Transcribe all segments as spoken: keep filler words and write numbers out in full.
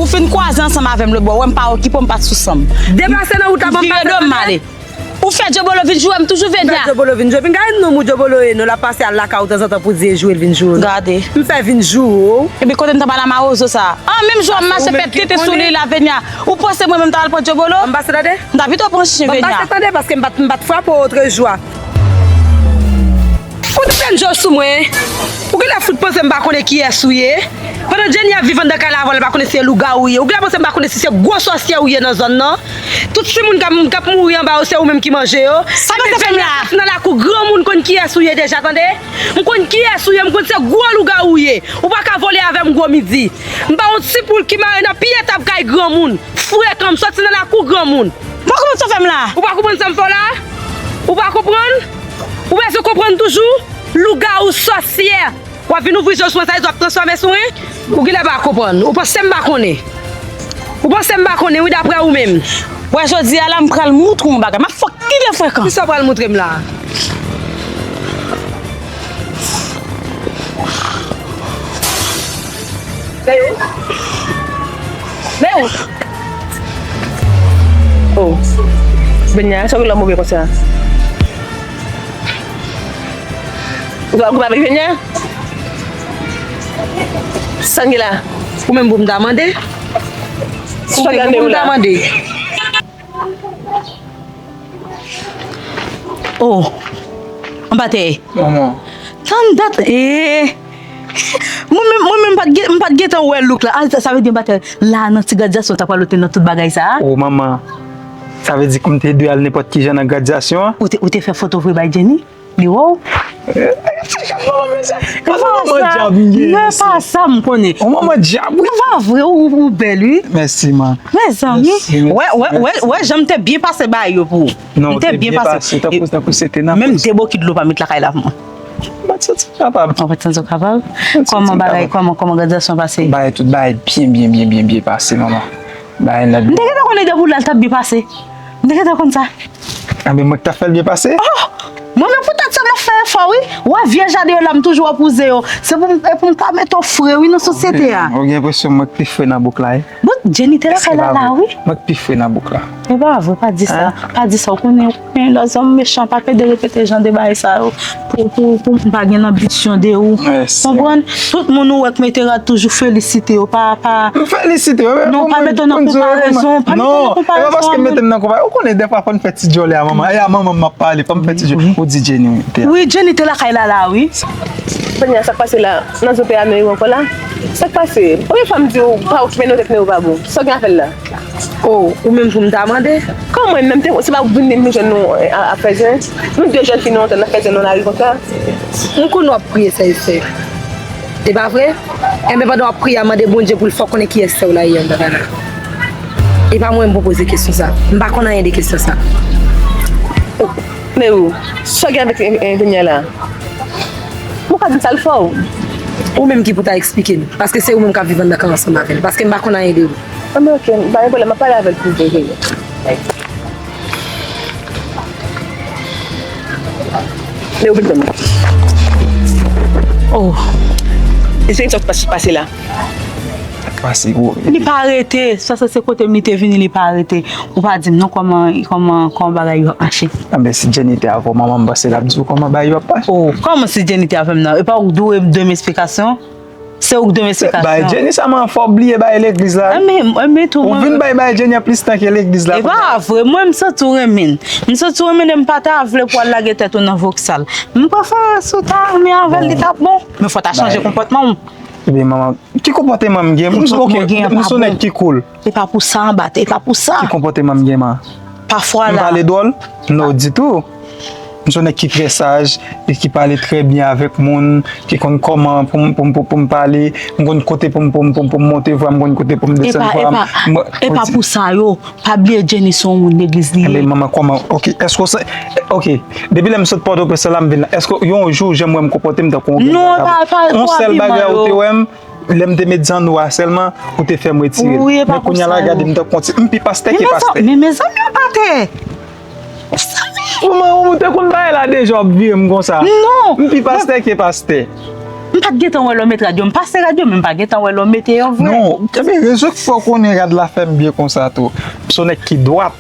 Ou fin kwaze ansanm avè m lòtbò, wè m pa okipe w, m pa t sou san m. Deplase nan wout la, ban m pase, tande. Ou fè djobolo vin joure m toujou, Venya. M fè djobolo vin joure m. Gade nonm ou djobolo ye, non, l ap pase al lakay ou tanzantan pou di e joure l vin joure w. Gade. M fè vin joure w. Epi kote m t ap al a mawozo sa? An, menm jou an m mache fè tete sou li la, Venya. Ou panse mwen menm m t ap al pran djobolo? Ban m pase, tande. M ta pito pran chen, Venya. Ban m pase, tande, paske m pa t, m pa t frape w otrejou a. Fout grenn djòl sou mwen. Ou genlè fout panse m pa konnen kiyès ou ye. Pandan Jenny ap viv anndan kay la avè w, l pa konnen si se lougawou ou ye. Ou genlè panse m pa konnen si se gwo sòsyè ou ye nan zòn nan. Tout timoun k ap, k ap mouri anba yo, se ou menm ki manje yo. Sa w panse fè m la? Nan lakou granmoun konn kiyès ou ye deja, tande. M konn kiyès ou ye, m konn se gwo lougawou ou ye. Ou pa ka vole avè m gwo midi. M pa yon ti poul ki mare nan pye tab kay granmoun. Frekan, m sòti nan lakou granmoun. Ou pa konprann sa w fè m la? Ou pa konprann sa m fè w la? Ou pa konprann? Ou bezwen konprann toujou? Lougawou, sòsyè. W ap vin ouvri je w sou mwen, sa vle di w ap transfòme sou mwen? Ou genlè pa konprann. Ou panse m pa konnen? Ou panse m pa konnen, wi, daprè ou menm? Wè, jodi a la, m pral moutre w yon bagay. M ap fè w kite frekan. Kisa w pral moutre m la? Leo. Leo. Oh. Benya, sa w gen lè move konsa? Ou pral koupe avèk Benya? Sa n gen la? Ou menm pou m ta mande? Ou menm pou m ta mande? Oh, anba tè. Manman. Tann dat, eh. Mwen menm, mwen menm, m pa t gen, m pa t gentan wè look la. Ah, sa, sa vle di anba tè la nan ti gradyasyon ta pral ote nan tout bagay sa a. Oh, manman. Sa vle di kou m te dwe al nenpòt ki jan nan gradyasyon an. Ou te, ou te fè foto vre bay Jenny? Li wè w? Manman, men sa. Manman djab m ye. Men pa sa m konnen. Oh, manman djab, wi. Ou pa vre, ou, ou bèl, wi. Mèsi, man. Mezanmi. Mèsi, mèsi, wè, wè, wè, mèsi. Wè, jan m te byen pase bagay yo pou ou. Non, ou te byen pase. Tankou, tankou se te nan menm de bokit dlo pa met lakay la pou mwen. M pa t santi m kapab. Ou pa t santi w kapab? Kòman bagay, kòman, kòman gradyasyon pase? Bagay, tout bagay byen, byen, byen, byen, byen pase, manman. Bagay nèt. M te gentan konnen depi w la, l t ap byen pase. M te gentan konn sa. Anben, mwen k t ap fè l byen pase. Oh! Mwen menm poutèt sa m ap fè efò, wi. Wè, vye jaden yo la, m toujou ap wouze yo. Se pou m, e pou m ka mete w fre, wi, nan sosyete a. Ou gen enpresyon mwen k pi fre nan bouk la, wi. Bon, Jenny te lakay la, la, wi. Mwen k pi fre nan bouk la. E pa vre, pa di sa. Pa di sa, ou konnen, ou konnen lòt zanmi mechan, pa pede repete jan de bagay sa yo. Pou, pou, pou m pa gen lanbisyon de ou. Konprann? Tout moun ou wè k mete rad toujou felisite yo, pa, pa. M felisite yo, non, pa mete w nan konparezon, pa mete w nan konparezon. Non, e pa paske m mete m nan konparezon. Ou konnen, dèfwa fò n fè ti djòlè a manman. E a manman m ap pale, fò m fè ti djòlè. Ou di Jenny, wi, te la. Wi, Jenny te lakay la, la, wi. Kounye a, sa k pase la? Nan zo pè a, men yo ankò la. Sa k pase? Konbyen fwa m di w pa okipe nou tèt nou yo pa bon? Sa w gen avè l la? Oh, ou menm pou m ta mande? Kòman mwen menm te, se pa ou vin vin jwenn nou, eh, a, ap fè zen? Nou de jèn fi nou antann n ap fè zen nan lari konsa? M konn w ap priye sè e sè. E pa vre? Enben pandan w ap priye a, mande Bondye pou l fè w konnen kiyès sè w la ye anndan kay la. E pa mwen menm pou poze kesyon sa. M pa konn anyen de kesyon sa. Oh. Men ou, sa w gen avèk, eh, eh, Venya la? Ou ka di m sa l fè w? Ou menm ki pou ta eksplike m. Paske se ou menm k ap viv anndan kay ansanm avè l. Paske m pa konn anyen de ou. Anben, oke, pa gen pwoblèm, m ap pale avè l pou vre, vre. Men ou vin ban m. Oh. Esplike m sa k pase la. Pase gwo. Li pa rete. Sa, sa se kote m li te vini, li pa rete. Ou pa di m non kòman, kòman, kòman bagay yo ap mache. Anben, si Jenny te avè w, manman m panse l ap di w kòman bagay yo ap mache. Oh, kòman si Jenny te avè m nan? E pa ou k dwe m, dwe m esplikasyon? Se ou k dwe m esplikasyon. Bay Jenny sa, man, fò w bliye bay legliz la. Enben, enben tou, ou vin bay, bay Jenny an plis tan ke legliz la. E pa vre, mwen, m santi w renmen l. M santi w renmen l, e m pa ta vle pou w al lage tèt ou nan voksal. M prefere si w ta renmen avè l, li t ap bon. Men fò w ta chanje konpòtman w. Ebyen, manman, ki konpòteman m gen? M se, oke, m se yon nèg ki cool. E pa pou sa, anba tè, e pa pou sa. Ki konpòteman m gen, man? Pafwa la. M pale dwòl? Non, ditou. M se yon nèg ki trè saj e ki pale trè byen avèk moun, ki konn kòman pou m, pou m, pou, pou m pale, m konn kote pou m, pou m, pou m, pou m monte vwa, m konn kote pou m desann vwa m. E pa, e pa, e pa pou sa yo. Pa bliye Jenny se yon moun legliz li ye. Enben, manman, kòman? Oke, èske w se, oke, depi lè m sot Pòtoprens la, m vin la, èske yon jou, jan m wè m konpòte m tankou yon grenn vagabon? Non, pa, pa, yon sèl bagay ou te wè m, lè m te met zanno a sèlman, ou te fè m retire l. Men kounye a la, gade m tankou yon ti, m pi pastè ke pastè. Men mezanmi, anba tè. Mezanmi. Kòman ou te konn bagay la deja, w ap vire m konsa? Non. M pi pastè ke pastè. M pa t gentan wè lè w met rad yo. M pase rad yo, men m pa gentan wè lè w mete yo vre. Non, ebyen, rezon k fè w konnen rad la fè m byen konsa tou. M se yon nèg ki dwat.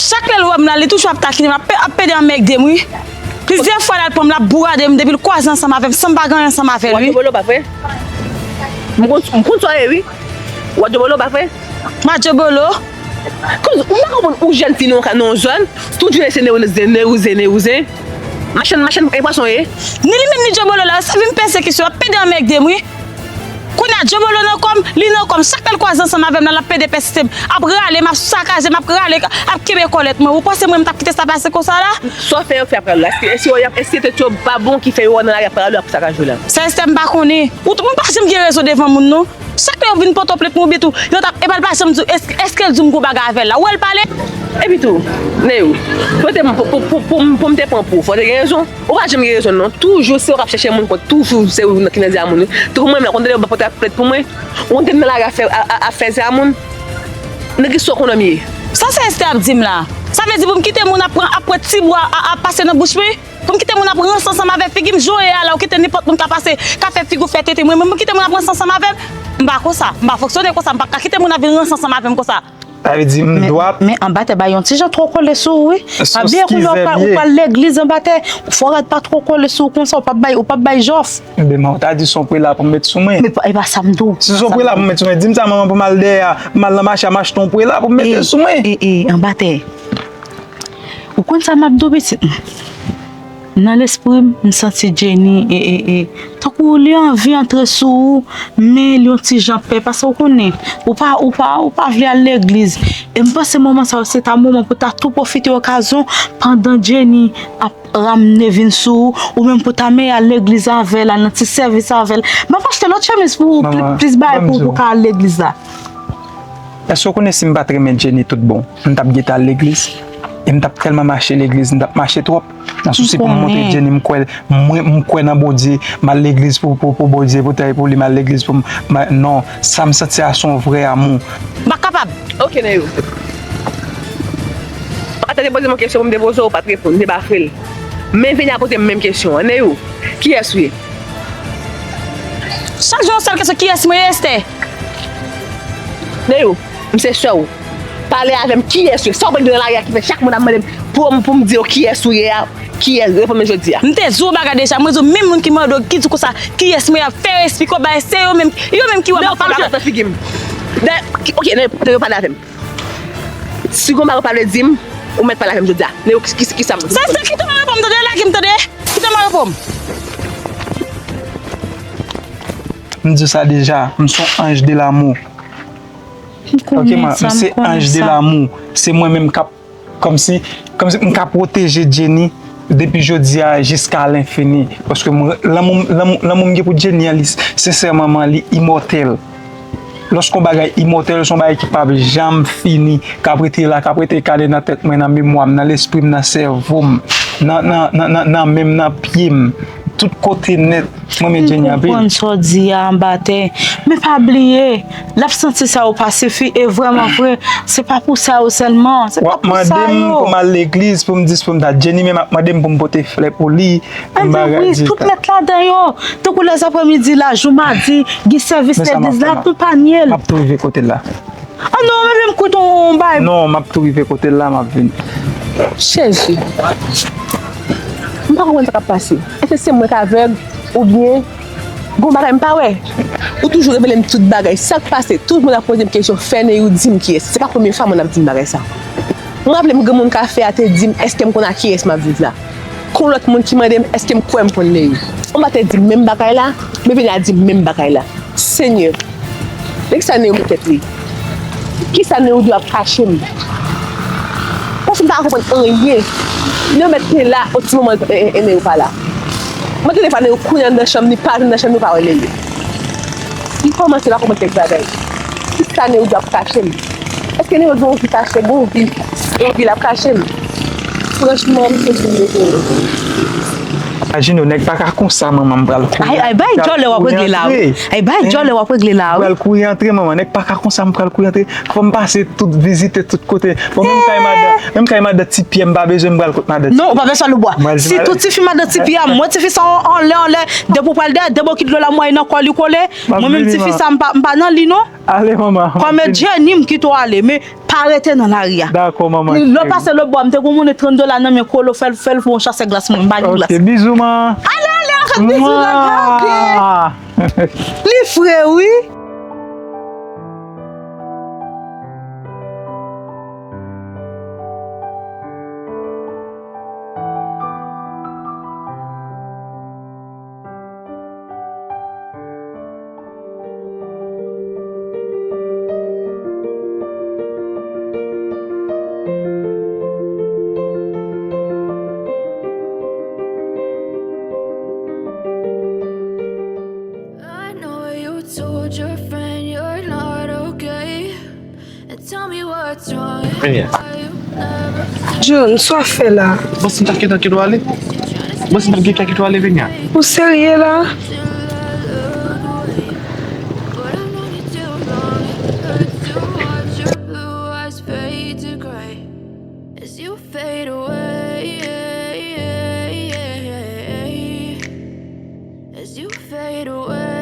Chak lè l wè m la, li toujou ap takinen m, ap, ap pede anmègde m, wi. Plizyè fwa l al pran m, l ap bourade m depi l kwaze ansanm avè m, san m pa gen anyen ansanm avè l, wi. W ap djobolo, pa vre? M konn, m konn sa w ye, wi. W ap djobolo, pa vre? M pa djobolo. Kouz, ou pa konprann ou jèn fi nan yon zòn, tout jounen se newouze, newouze, newouze. Machann, machann e pwason ye. Ni li menm ni djobolo la, yo sèvi m pèsekisyon, ap pede anmègde m, wi. Kounye a, djobolo nan kò m, li nan kò m. Chak lè l kwaze ansanm avè m la, l ap pede pèsiste m, ap rale m, ap sakaje m, ap rale, ap kenbe kòlèt mwen. Ou panse mwen, m t ap kite sa pase konsa la? Sa w fè yo fè ap rale w la? Èske, èske, èske tèt yo pa bon ki fè yo nan lari ap rale w, ap sakaje w la? Sè Estè, m pa konnen. Ou, m pa janm gen rezon devan moun, non. Chak lè yo vin pote w plent mwen, oubyen tou, yo t ap, epa l pa janm di w, èske, èske l di w m gon bagay avè l la? Ou wè l pale? Epi tou, Neyou, pou te, pou, pou, pou, pou, pou m te pran pou w, fò w te gen rezon. Ou pa janm gen rezon, non. Toujou, se ou k ap chèche moun kont, toujou, se ou ki nan di a moun, wi. Tankou mwen menm la, konn tande yo pote plent pou mwen. Ou konn tande nan lari ap fè, a, a, ap fè zè a moun. Nan ki sa w konnen m ye? Sa Sè Estè ap di m la? Sa vle di pou m kite moun ap pran, ap pran ti bwa, a, ap pase nan bouch mwen? Pou m kite moun ap ranse ansanm avè figi m, jan w ye a la, ou kite nenpòt moun ka pase, ka fè figi w fè tete mwen, mwen, pou m kite moun ap ranse ansanm avè m? M pa konsa, m pa fonksyone konsa, m p ap ka kite moun ap vin ranse ansanm avè m konsa. Sa vle di m dwat. Men, men anbatè bay yon ti jan twò kole sou ou, wi. Pa bliye kounye a ou pral, ou pral legliz anbatè, fò rad pa twò kole sou ou konsa, ou p ap bay, ou p ap bay jòf. Ebyen, men ou ta di se yon prela pou m met sou mwen. Men pa, e pa sa m di w. Si se yon prela pou m met sou mwen, di m sa manman pou m al dèyè a, pou m al nan mache a, m achte yon prela pou m mete sou mwen. E, e, e, anbatè. Ou konn sa m ap di w, pitit mwen? Nan lespri m, m santi Jenny, e, e, e, tankou li anvi antre sou ou, men li yon ti jan pè, paske ou konnen, ou pa, ou pa, ou pa vle al legliz. E m panse moman sa yo, se ta moman pou ta tou pwofite okazyon pandan Jenny ap ramne vin sou ou, ou menm pou ta meye al legliz avè l, al nan ti sèvis avè l. M ap achte lòt chemiz pou ou, pli-, plis bagay pou ou, pou w ka al legliz la. Èske w konnen si m pa t renmen Jenny tout bon, m t ap gentan al legliz? E m t ap tèlman mache legliz, m t ap mache twòp. Nan sousi pou m montre Jenny m kwè, mwen, m kwè nan Bondye, m al legliz pou, pou, pou Bondye, pou tèl, pou li, m al legliz pou m, m a, non, sa m santi a se yon vrè amou. M pa kapab. Ok, Neyou. Ou pa t poze m yon kesyon pou m te poze w, ou pa t reponn, m te bafre l. Men vini a poze m menm kesyon an, Neyou, kiyès ou ye? Chak jou yon sèl kesyon, kiyès mwen ye, Estè? Neyou, m se sè w. Pale avè m, kiyès ou ye? Sa w konn gen nan lari a ki fè chak moun ap mande m pou, pou m di yo kiyès ou ye a? Kiyès? Reponn mwen jodi a. M te di w bagay deja, mwen di w menm moun ki mande w, ki di w konsa, kiyès mwen ye a, fè yo esplike w bagay, se yo menm, yo menm ki wè m ap pale avè w. Nan figi m. Dayè, ok, Neyou, pale avè m. Si gon bagay ou pa vle di m, ou mèt pale avè m jodi a. Neyou, ki, ki, kisa m... Sa, sa, kite m reponn, tande, lage m, tande. Kite m reponn. M di w sa deja, m se yon anj de lamou. Ok, m konnen sa, m se anj de lamou. Se mwen menm k ap, kòmsi, kòmsi m ka pwoteje Jenny depi jodi a jiska lenfini. Paske mwen, lanmou, lanmou, lanmou m gen pou Jenny an, li sensèman, li imòtèl. Lòske yon bagay imòtèl, se yon bagay ki p ap janm fini, k ap rete la, k ap rete kale nan tèt mwen, nan memwa m, nan lespri m, nan sèvo m, nan, nan, nan, nan, nan men m, nan pye m, tout kote nèt, mwen renmen Jenny anpil. M konprann sa w di a, anbatè. Men pa bliye, l ap santi sa yo pa sifi, e vrèman vre, se pa pou sa yo sèlman, se pa pou sa yo. W ap mande m pou m al legliz, pou m di, pou m ta, Jenny menm ap mande m pou m pote flè pou li, pou m bagay di. Wi, tout nèt ladan yo. Tankou lèzaprèmidi la, jou madi, gen sèvis legliz la, akonpanye l. M ap tou rive kote l la. Ah non, men, men m koute yon bay. Non, m ap tou rive kote l la, m ap vini. Jezi. M pa konprann sa k ap pase. Èske se mwen k avèg oubyen gon bagay m pa wè? Ou toujou revele m tout bagay. Sa k pase? Tout moun ap poze m kesyon, fè Neyou di m kiyès. Se pa premye fwa moun ap di m bagay sa. M raple m granmoun kafe a te di m, èske m konn a kiyès m ap viv la? Kon lòt moun ki mande m èske m kwè m konn Neyou. Anba te di m menm bagay la, men vini a di m menm bagay la. Senyè, nan kisa Neyou met tèt li? Kisa Neyou dwe ap kache m? Paske m pa ka konprann anyen. Neyou mèt te la, yon ti moman, e, e, e Neyou pa la. Mwen tande pa Neyou kounye a nan chanm, li pa nan chanm, nou pa wè Neyou. M kòmanse pa konprann kèk bagay. Kisa Neyou dwe ap kache m? Èske Neyou gen yon vi kache, gen yon vi, yon vi l ap kache m? Franchman, m sezi m de Neyou. Imajine w, nèg pa ka konsa, manman, m pral kouri. Ay, ay, bay djòlè w ap regle la, wi. Ay, bay djòlè w ap regle la, wi. M pral kouri antre, manman, nèg pa ka konsa, m pral kouri antre. Fò m pase tout, vizite tout kote. Bon, menm kay madan, menm kay madan Ti Pyè, m pa bezwen, m pral kot madan Ti Pyè. Non, ou pa bezwen lou bwa. Si tout tifi madan Ti Pyè, mwen tifi sa anlè, anlè, depi w pral dèyè, depi w kite dlo la, mwen nan kò li kole. Mwen menm tifi sa, m pa, m pa nan li, non. Ale, manman. Kòm Jenny, m kite w ale, men pa rete nan lari a. Dakò, manman. Lè w pase lòt bò a, m te gon monnen trant dola nan men Kolo, fè l, fè l pou yon chasè glas mwen, m pa gen glas. Ok, bizou, man. Ale, ale, avèk bizou la, ok. Li fre, wi. I know you told your friend you're not okay. And tell me what's wrong. Vini. John, sa w ap fè la? Bon, si m t ap gentan kite w ale. Bon, si m t ap gentan kite w ale, Vini. Ou serye la? But I've known you too long. It hurts to watch your blue eyes fade to gray as you fade away. As you fade away.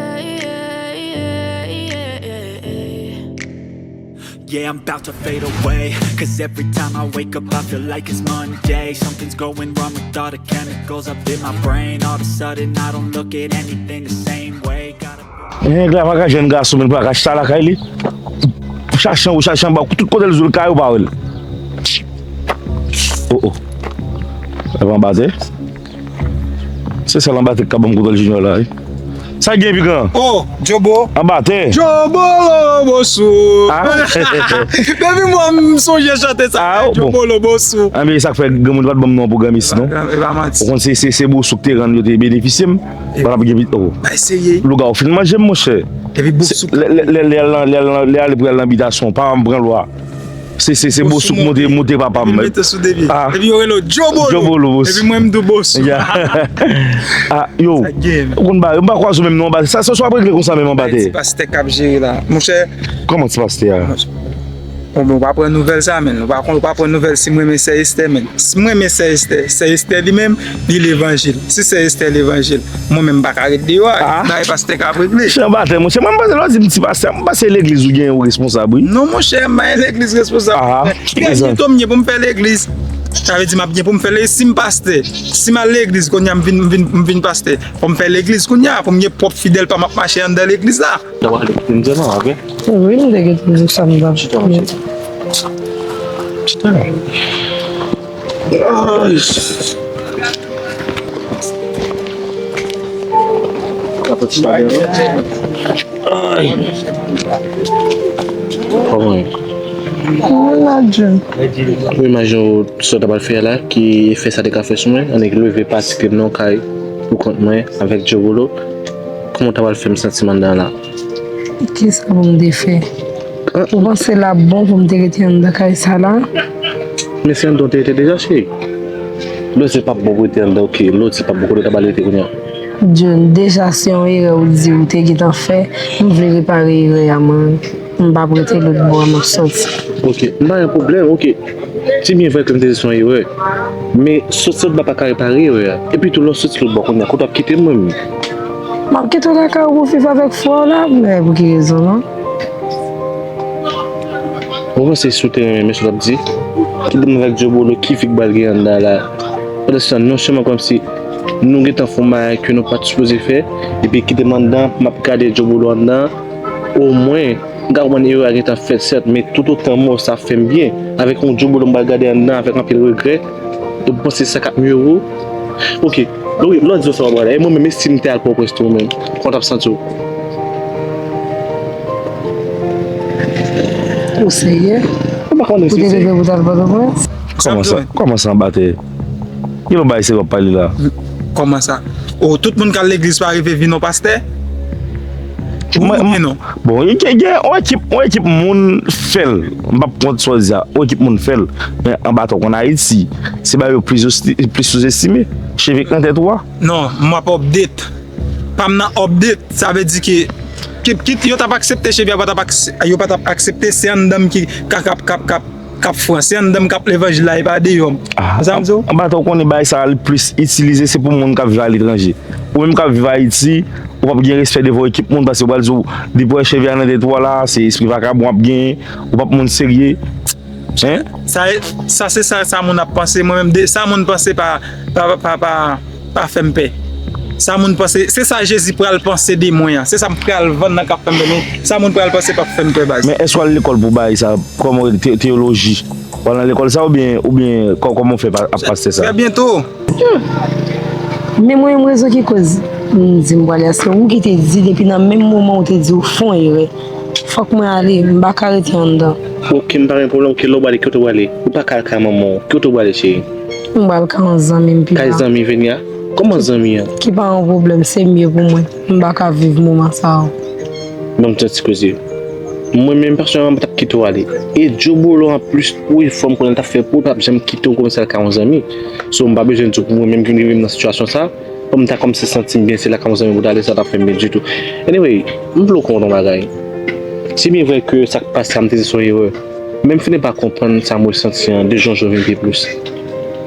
Yeah, I'm about to fade away. Cause every time I wake up, I feel like it's Monday. Something's going wrong with all the chemicals up in my brain. All of a sudden, I don't look at anything the same way. Gotta Nèg la pa ka jwenn gason, men pa ka chita lakay li. Chache anwo, chache anba, tout kote l sou l kay ou pa wè l. Oh, oh. E pa anba tè. Se sèl anba tè k ka ban m kontwòl Junior la, wi. Sa gen pi gran? Oh, Jobo. Anba tè. Jobo lo boso. Ah. Depi mwen m sonje chante sa. Ah, oh, bon. Jobo lo boso. Ah, men sa k fè granmoun pa t ban m non pou granmesi, non. Ah, e pa manti. Ou konn se, se, se boso k te rann yo te benefisye m. Epi, pa t ap gen pit, oh. Bay serye. Lougawou fin manje m, monchè. Epi boso. Lè, lè, lè, lè, lè, lè, lè ale pou al nan bitasyon, pa m pran lwa. Se, se, se boso k monte, monte papa m. Epi mete sou de pye. Ah. Epi yo rele w Djobolo. Djobolo, boso. Epi mwen m tou boso. Ya. Ah, yo. Sa gen. Ou konn ba, m pa kwaze w menm non, ba. Sa, sa, sa w ap regle konsa menm anba tè. Ti pastè k ap jere la. Monchè. Kòman ti pastè a? Bon, bon, ou pa pran nouvèl sa, menn. Ou pa konn, ou pa pran nouvèl si m renmen sè Estè, menn. Si m renmen sè Estè, sè Estè li menm, li levanjil. Si sè Estè levanjil, mwen menm m pa ka ret deyò a. Ah. Bagay pastè k ap regle. Chan batè, monchè, mwen m panse lè w di m ti pastè, m panse legliz ou gen yon responsab, wi. Non, monchè, m pa gen legliz responsab. Ah, men, trè byento m gen pou m fè legliz. Sa vle di m ap gen pou m fè legliz. Si m pastè, si m al legliz, kounye a m vin, m vin, m vin pastè. Fò m fè legliz kounye a, pou m gen pwòp fidèl pa m ap mache anndan legliz la. Nan w ale kite m di w non, ok? Wi, m te gentan di w sa m t ap di w. Chita. Ay. Ay. Kòman w ye? Mwen la, John. Ou imajine w sa w ta pral fè a la, ki efè sa te ka fè sou mwen, annik leve pati ke nan kay pou kont mwen avèk Djobolo. Kòman w ta pral fè m santi m anndan la? Kisa pou m te fè? Ou panse l ap bon pou m te rete anndan kay sa la? Men se anndan w te rete deja, cheri. Lè w di l p ap bon pou w rete anndan, ok. Lè w di l p ap bon, kote w ta pral rete kounye a? John, deja se yon erè ou di ou te gentan fè. M vle repare erè a mwen. M p ap rete lòt bò a, m ap sòti. Ok, m pa gen pwoblèm, ok. Se byen vre ke m te di se yon erè. Men sòti lòt bò a pa ka repare erè a. Epi tou, lè w sòti lòt bò a kounye a, kote w ap kite m mwen menm? M ap kite w lakay ou pou w viv avèk frè w la, m pa wè pou ki rezon non. Ou panse si w te renmen men sa w t ap di? Kite m avèk Djobolo, ki vi k pral gen anndan la? Pandan se tan, non sèlman kòmsi nou gentan fè yon bagay ke nou pa t sipoze fè, epi kite m anndan, m ap gade Djobolo anndan, omwen, m ka konprann erè a gentan fèt, sèt, men toutotan mò sa ap fè m byen, avèk yon Djobolo m pral gade anndan avèk anpil regrè, ou panse sa k ap mye pou ou? Ok, lè w di w sa w ap gade, e mwen menm, e si m te al Pòtoprens tou menm, kòman w t ap santi w? Ou serye? Ou pa konnen si w serye. Ou te leve pou w t al Pòtoprens? Kòman sa? Kòman sa anba tè? Ki lòt bagay se w ap pale la? Kòman sa? O, tout moun k al legliz pa rive vin yon pastè? Wi oubyen non? Bon, gen, gen yon ekip, yon ekip moun fè l. M p ap kont sa w di a. Yon ekip moun fè l. Men anba tò konn Ayiti, se bagay yo plis, plis souzestime. Cheve k nan tèt ou a. Non, m ap update. Pa m nan update, sa vle di ke kit, kit yo t ap aksepte Cheve a, pa t ap akse-, yo pa t ap aksepte, se anndan m ki ka, k ap, k ap, k ap, k ap fran. Se anndan m k ap levanjil la, e pa deyò m. Sa m di w? Anba tò w konnen bagay sa a li plis itilize, se pou moun k ap viv aletranje. Ou menm k ap viv Ayiti, ou p ap gen respè devan ekip moun, paske yo pral di w, depi w wè Cheve a nan tèt ou a la, se espri vakabon w ap genyen, ou p ap moun serye. Hein? Sa, sa se sa, sa moun ap panse. Mwen menm, de, sa moun panse pa, pa, pa, pa, pa fè m pè. Sa moun panse, se sa Jezi pral panse de mwen an. Se sa m pral vann nan k ap fè m pè. Men sa moun pral panse p ap fè m pè, baz. Men èske w al lekòl pou bagay sa? Kòman te-, teyoloji? W al nan lekòl sa oubyen, oubyen kò-, kòman w fè pa-, ap pastè sa? Trè byento. Hmm. Men mwen menm rezon ki koz m di m pral ale a, se ou ki te di depi nan menm moman ou te di ou fè yon erè. Fòk mwen ale, m pa ka rete anndan. Ok, m pa gen pwoblèm, ok, lè w prale, kote w prale? Ou pa ka al kay manman w, kote w prale, cheri? M pral kay yon zanmi m pi ta. Kay zanmi Venia? Kòman zanmi an? Ki pa yon pwoblèm, se mye pou mwen. M pa ka viv moman sa yo. Ban m ti koze. Mwen menm pèsonèlman m pa t ap kite w ale. E djobolo anplis, wi, fò m konnen l t ap fè pou ou, l p ap janm kite w kòmsi al kay yon zanmi. So, m pa bezwen di w pou mwen menm ki vin rive m nan sitiyasyon sa, fò m ta kòmsi santi m byen, se lakay yon zanmi pou w t ale, sa t ap fè m byen ditou. Anyway, m vle w konprann yon bagay. Se byen vrè ke sa k pase a, m te di se yon erè. Men m fini pa konprann sa m resanti an de jan jou vin pi plis.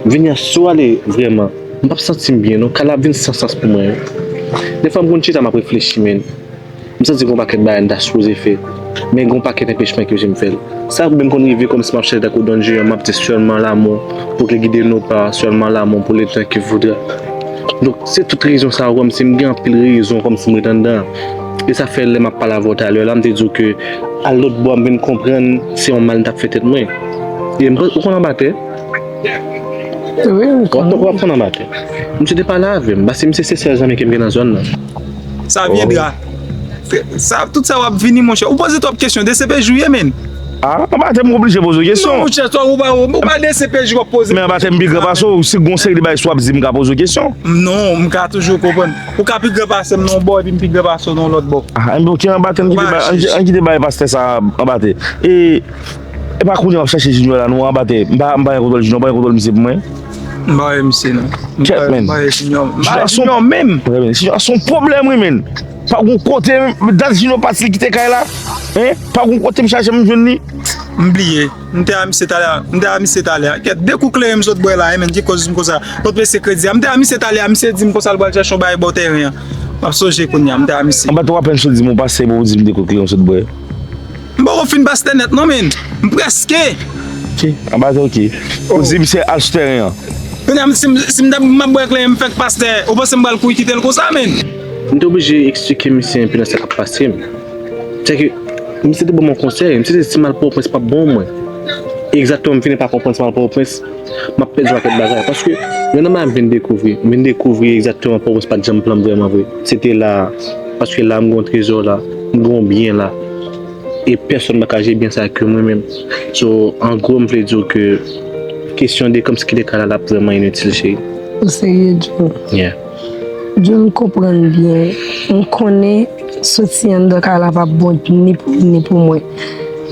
Vini a, si w ale vrèman, m p ap santi m byen non, kay la ap vin san sans pou mwen wi. Defwa m konn chita m ap reflechi, men m santi gen yon pakèt bagay m ta sipoze fè, men gen yon pakèt enpechman ki anpeche m fè l. Sa menm konn rive kòmsi m ap chante tankou Don Junior, m ap di sèlman lanmou pour que guide nos pas, sèlman lanmou pour le temps qui voudra. Donk, se tout rezon sa yo, kòmsi m gen anpil rezon, kòmsi m ret anndan. E sa fè lè m ap pale avè w talè la, m te di w ke al lòt bò a, m vin konprann se yon mal m t ap fè tèt mwen. E m, ou konn anba tè? Wi, m konnen. W ap, w ap konn anba tè. Misye te pale avè m, paske misye se sèl zanmi ke m gen nan zòn nan. Xavier Dra. Sa, tout sa w ap vini, monchè. Ou poze twòp kesyon. D C P J ou ye, menn. Ah, anba tè m oblije poze w kesyon. Non, monchè, sa ou pa, ou pa D C P J w ap poze. Men anba tè m pi gran pase w, si gon seri de bagay si w ap di m ka poze w kesyon. Non, m ka toujou konprann. Ou ka pi gran pase m nan yon bò, epi m pi gran pase w nan yon lòt bò. Ah, enben, ok, anba tè m kite bagay, ann, ann kite bagay pastè sa anba tè. E, e pa kounye a w ap chache Junior la, non, anba tè. M pa, m pa gen kontwòl Junior, m pa gen kontwòl misye pou mwen. M pa wè misye, non. M pa, m pa wè Junior. M pa wè Junior menm. Junior se yon pwoblèm, wi, menn. Pa gon kote, dat Junior pati li kite kay la. Hein? Pa gon kote m chache m jwenn li. M bliye. M te a misye talè. M te a misye talè. Kèt, de kou kleren m sot bwè la, hein, menn, ki koz m konsa. Lòt mesye kredi a. M te a misye talè, misye di m konsa l pral chèche yon bagay bò tèren an. M ap sonje kounye a, m te a misye. Anba tè w apèn sot di m ou pastè, epi w di m de kou kleren w sot bwè. M poko fin pastè nèt non, menn. M prèske. Ok, anba tè, ok. Ou di misye al sou tèren an. Kounye a, si m, si m t ap, m ap bwè kleren, m fèk pastè, ou panse m pral kouri kite l konsa, menn? M te oblije eksplike misye enpe nan sa k ap pase m. Sèke misye te ban m yon konsèy, misye te di si m al Pòtoprens p ap bon pou mwen. Egzakteman, m fini pa konprann si m al Pòtoprens, m ap pèdi yon pakèt bagay. Paske, gen nan bagay m vin dekouvri, m vin dekouvri egzakteman Pòtoprens pa t janm plan m vrèman vre. Se te la, paske la m gen yon trezò la, m gen yon byen la. E pèsonn pa ka jere byen sa ke mwen menm. So, an gwo, m vle di w ke kesyon de kòmsi kite kay la, l ap vrèman initil, cheri. Ou serye, Jun? Yeah. Jun, m konprann byen. M konnen soti anndan kay la p ap bon ni pou ou, ni pou mwen.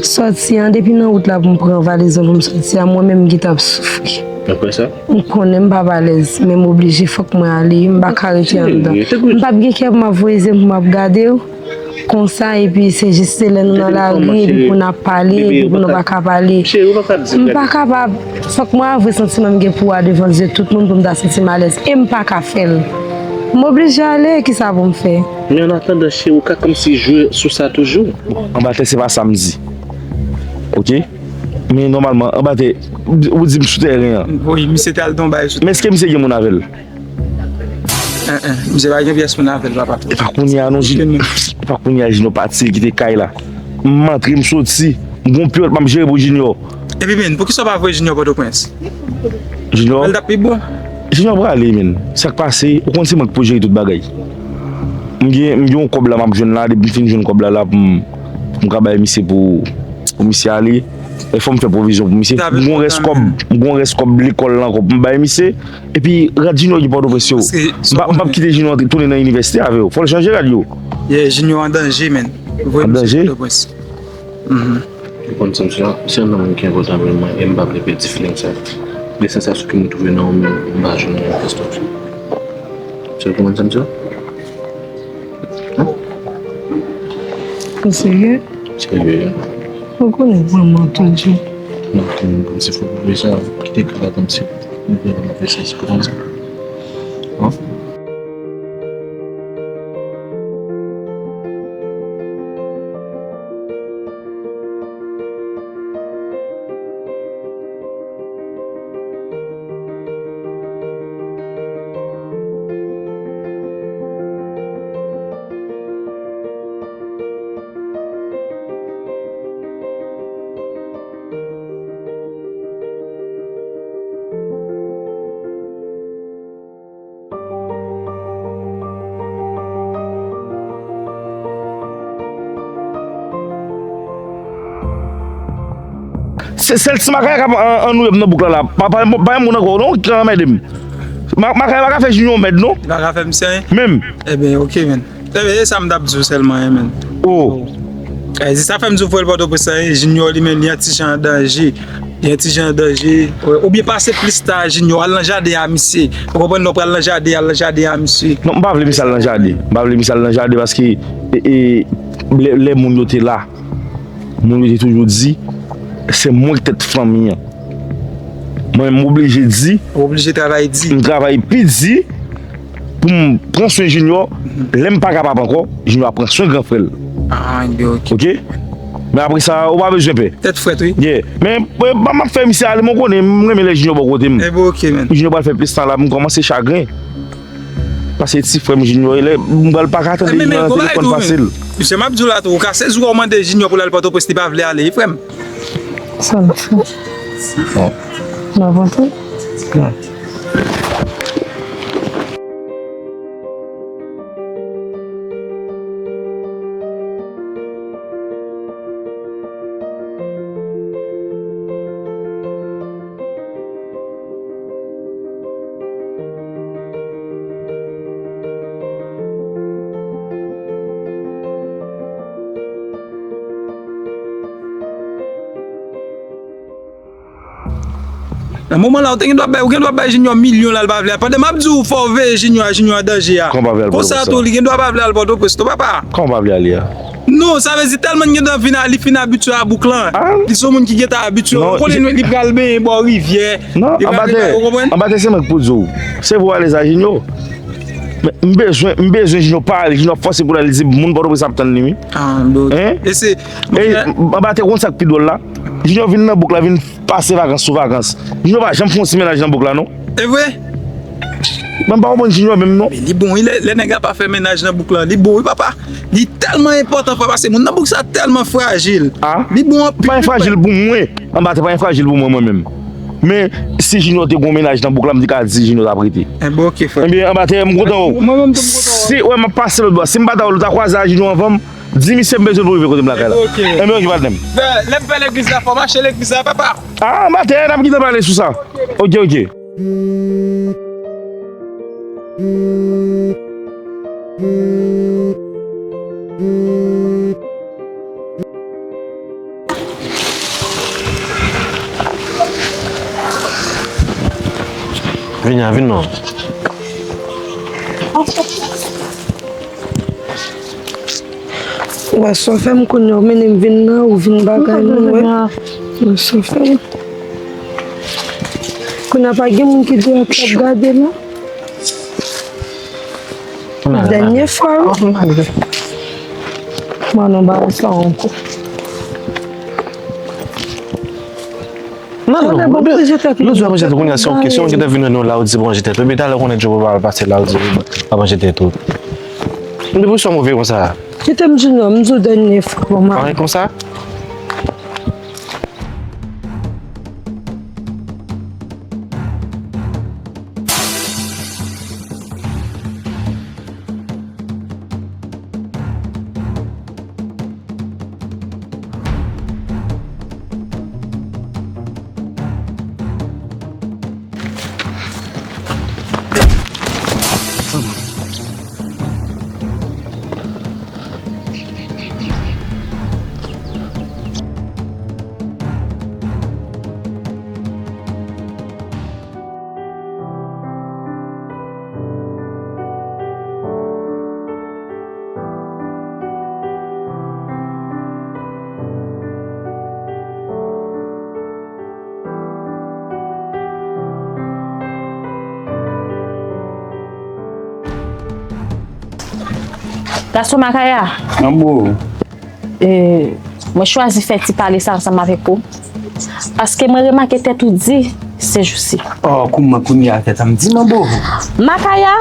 Sòti an, depi nan wout la pou m pran valiz mwen pou m sòti a, mwen menm m gentan ap soufri. Apre sa? M konnen m p ap alèz, men m oblije, fòk mwen ale, m pa ka rete anndan. M p ap gen kè pou m ap voye zye m pou m ap gade w. Konsa, epi se jis se lè nou nan lari, epi pou n ap pale, epi pou nou pa ka pale. M pa kapab. Fòk mwen avwe santiman m gen pou ou a devan zye tout moun pou m ta santi m alèz. E m pa ka fè l. M oblije ale, kisa pou m fè? Men an atandan, cheri, ou ka kòmsi jwe sou sa toujou. Anba tè, se pa sa m di. Ok? Men nòmalman, anba tè, ou di m sou tèren an. Wi, misye te al nan yon bagay sou tèren. Men èske misye gen moun avè l? Misye pa gen pyès moun avè l, papa. E pa kounye a non, Junior. E pa kounye a Junior pati, li kite kay la. M antre, m soti. M gon pyòt m ap jere pou Junior. Epi, men, poukisa w pa voye Junior Pòtoprens? Junior? L t ap pi bon. Junior prale, men. Sa k pase, ou konn se mwen k pou jere tout bagay. M gen, m gen yon kòb la m ap jwenn la, depi m fin jwenn kòb la, la pou m, pou m ka bay misye pou, pou misye ale. E fò m fè pwovizyon pou misye. M gon rès kòb, m gon rès kòb lekòl la ankò pou m bay misye. Epi rad Junior ki Pòtoprens yo. M p ap, m p ap kite Junior tounen nan inivèsite avè yo. Fò l chanje rad yo. Yeah, Junior an danje, man. Voye misye Pòtoprens. Mhm. Ou konn sa m se, se yon nonm ki enpòtan pou mwen, e m pa vle pèdi feeling sa. Gen sansasyon ke m twouve nan ou menm, m pa jwenn nan yon pastòf. Se ou konprann sa m se? Ou serye? Serye. Ou konnen vrèman tonji. Non, kòm, kòm se fò pou sa, kite kaka kòm se pou sa, se konn sa. An? Se sèl ti makaya k ap an, an nou nan bouk la la. Pa, pa, pa yon moun ankò non ki ka anmède m. Ma, makaya pa ka fè Junior mèd non. Li pa ka fè misye anyen? Menm. Ebyen, oke, man. Ebyen, e sa m t ap di w sèlman, hein, man. Oh. Eh, se sa fè m di w fò l Pòtoprens la, hein. Junior li menm, li yon ti jan an danje. Li yon ti jan an danje. Oubyen pase plis ta Junior, al nan jaden a misye. Ou konprann, lè w pral nan jaden, al nan jaden a misye. Non, m pa vle misye al nan jaden. M pa vle misye al nan jaden paske, e, e, lè, lè moun yo te la, moun yo te toujou di, se mwen ki tèt fanmi an. Mwen, m oblije di. Ou oblije travay di. M travay pi di pou m pran swen Junior. Lè m pa kapab ankò, Junior ap pran swen gran frè l. Ah, ebyen, oke. Oke? Men apre sa, ou pa bezwen pè. Tèt frèt, wi. Yeah. Men, men, m ap fè misye ale, men w konnen, m renmen lè Junior bò kote m. Ebyen, oke, man. Junior pral fè plis tan la, m kòmanse chagren. Paske ti frè m Junior, lè m pral pa ka tande Junior nan telefòn fasil. Mesye, m ap di w la tou, ou ka sezi w mande Junior pou l al Pòtoprens, li pa vle ale, wi, frè m. Sa l fè? Bon. N ap antre? Bon. Nan moman la, ou te gen dwa bay, ou gen dwa bay Junior milyon la, l pa vle al. Pandan m ap di w fò w veye Junior a, Junior an danje a. Konsa tou, li gen dwa pa vle al Pòtoprens tou, papa. Kòman w pa vle ale a? Non, sa vle di tèlman li gen dwa vin a, li fin abitye a bouk lan. Ah. Li se yon moun ki gentan abitye. Ou konnen li pral benyen bò rivyè. Non, anba tè, anba tè se mwen k pou di w. Se pou w ale sa, Junior. Men m bezwen, m bezwen Junior pale, Junior fòse pou l al di moun Pòtoprens ap tann li, wi. Ah, bon. Hein? E se, e, anba tè, ou konn sa k pi dwòl la? Junior vin nan bouk la, vin pase vakans sou vakans. Junior pa janm fè yon ti mennaj nan bouk la, non. E vre? Mwen pa konprann Junior menm, non. Men li bon, wi, lè, lè nèg la pa fè mennaj nan bouk la, li bon, wi, papa. Li tèlman enpòtan, frè, paske moun nan bouk sa tèlman frajil. Ah? Li bon anpil. Li pa frajil pou mwen. Anba tè pa frajil pou mwen, mwen menm. Men, si Junior te gon mennaj nan bouk la, m te ka di Junior t ap rete. Enben, oke, frè. Enben, anba tè, m kontan wè w. Mwen menm tou, m kontan wè w. Si, wè, m ap pase lòt bò. Si m pa ta wè l, ou ta kwaze a Junior anvan m, di misye m bezwen l pou rive kote m lakay la. Enben, oke. Enben, oke, patnè m. Lè, lè m fè legliz la, fò mache legliz la, papa. Ah, anba tè, n ap gentan pale sou sa. Oke, oke. Vini a, vin non. Wè sa w fè m kounye a, ou mennen m vin nan, ou vin bagay mwen, wè. Wè sa w fè m. Kounye a pa gen moun ki deyò k ap gade la. Dènye fwa, wi. Mwen non bagay sa ankò. Non, non, lòt jou w ap manje tèt kounye a, se yon kesyon, ou gentan vin wè nou la, ou di pou manje tèt ou. Epi talè konnen Djo pa al pase la, ou di w ap manje tèt ou. Depi w sou move konsa. Kite m di non, m di w dènye fwa, mama. Anyen konsa? Gason Makaya, Manbo. E, mwen chwazi fè ti pale sa ansanm avèk ou. Paske mwen remake tèt ou di sejousi. Oh, kouman kounye a tèt an m di, Manbo? Makaya,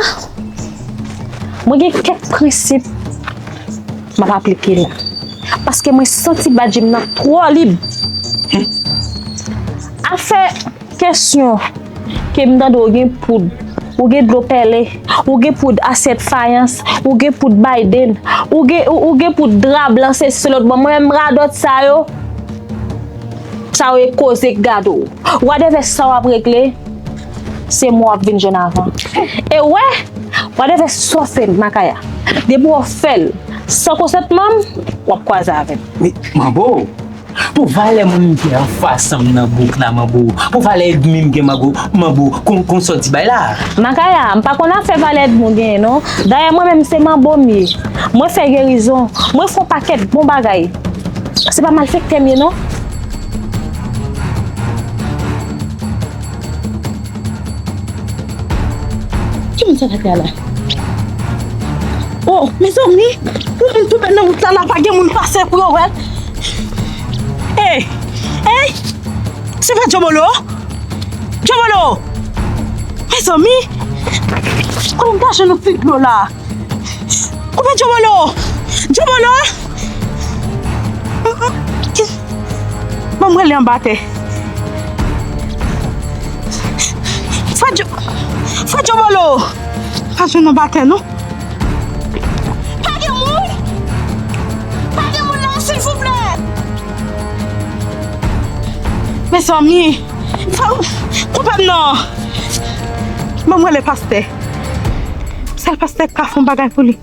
mwen gen kèk prensip m ap aplike la. Paske mwen santi badji m nan twò lib. Afè kesyon ke m tande w gen poud, ou gen dlo pèlen, ou gen poud asyèt fayans, ou gen poud Biden, ou gen, ou, ou gen poud dra blan, sesi, se lòt bò. Mwen menm radòt sa yo, sa yo e koze k gade w. Whatever sa w ap regle, se mwen w ap vin jwenn avan. E wè, whatever sa w fè, Makaya, depi w fè l san konsantman m, w ap kwaze avè m. Men, Manbo, pou valè moun m gen anfas an m nan bouk la, Manbo, pou valè èdmi m gen, Manbo, Manbo, kon, kon sa w di bay la. Makaya, m pa konn afè valè èdmi w genyen, non. Dayè, mwen menm, se Manbo m ye. Mwen fè gerizon. Mwen fè yon pakèt bon bagay. Se pa malfektè m ye, non. Ki moun sa k ap la? Oh, mezanmi, pou moun tonbe nan wout la, la pa gen moun pase pou yo wè l. Ey, ey, se pa Djobolo? Djobolo! Mezanmi, kòman m ta jwenn yon ti dlo la? Koupe Djobolo! Djobolo! Ban m rele anba tè. Fè Djo-, fè Djobolo! Pa jwenn anba tè, non. Pa gen moun? Pa gen moun la, silvouplè? Mezanmi, fè, koupe m non. Ban m rele pastè. Sèl pastè k ka fè yon bagay pou li.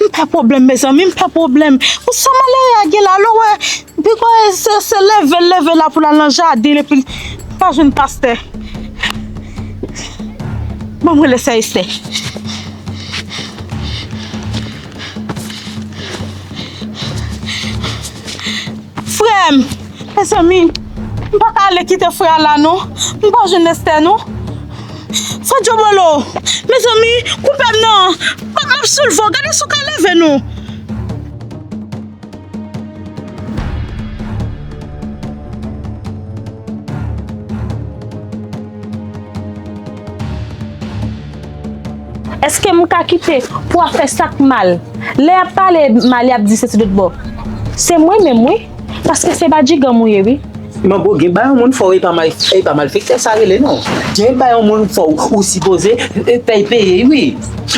M pa pwoblèm, mezanmi, m pa pwoblèm. Pou sa malere a gen la, lè w wè, piga se, se leve l leve la pou l al nan jaden, epi l pa jwenn pastè. Ban m rele sè Estè. Frè m, mezanmi, m pa ka ale kite frè a la non. M pa jwenn Estè non. Fò Djobolo, mezanmi, koupe m non. M ap, m ap soulve w, gade si w ka leve non. Èske m ka kite pou w ap fè sa k mal? Lè y ap pale mal, y ap di sesi lòt bò. Se mwen menm, wi. Paske se badjiganm ou ye, wi. Manbo, gen ba yon moun fò, e pa mal, e pa malfektè sa rele, non. Gen ba yon moun fò, ou, ou sipoze, e, fè l peye, wi.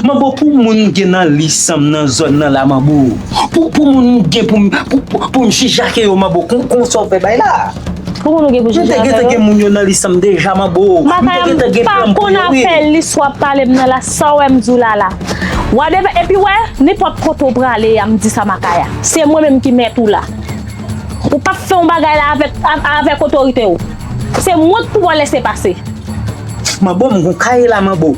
Manbo, pou moun gen nan lis an m nan zòn nan la, Manbo. Pou, pou moun gen pou m, pou, pou, pou m jijake yo, Manbo, kon, kon sa w fè bay la. Pou moun ou gen pou jijake yo? M te gentan gen moun yo nan lis an m deja, Manbo. M te gentan gen plan m pou yo, wi. Makaya, m pa konn afè lis w ap pale m nan la, sa w wè m di w la la. Whatever, epi wè, nenpòt kote w prale a, m di sa Makaya. Se mwen menm ki mèt ou la. Ou p ap fè yon bagay la avèk, a-, avèk otorite w. Se mwen k pou w lese pase. Manbo, m gon kay la, Manbo.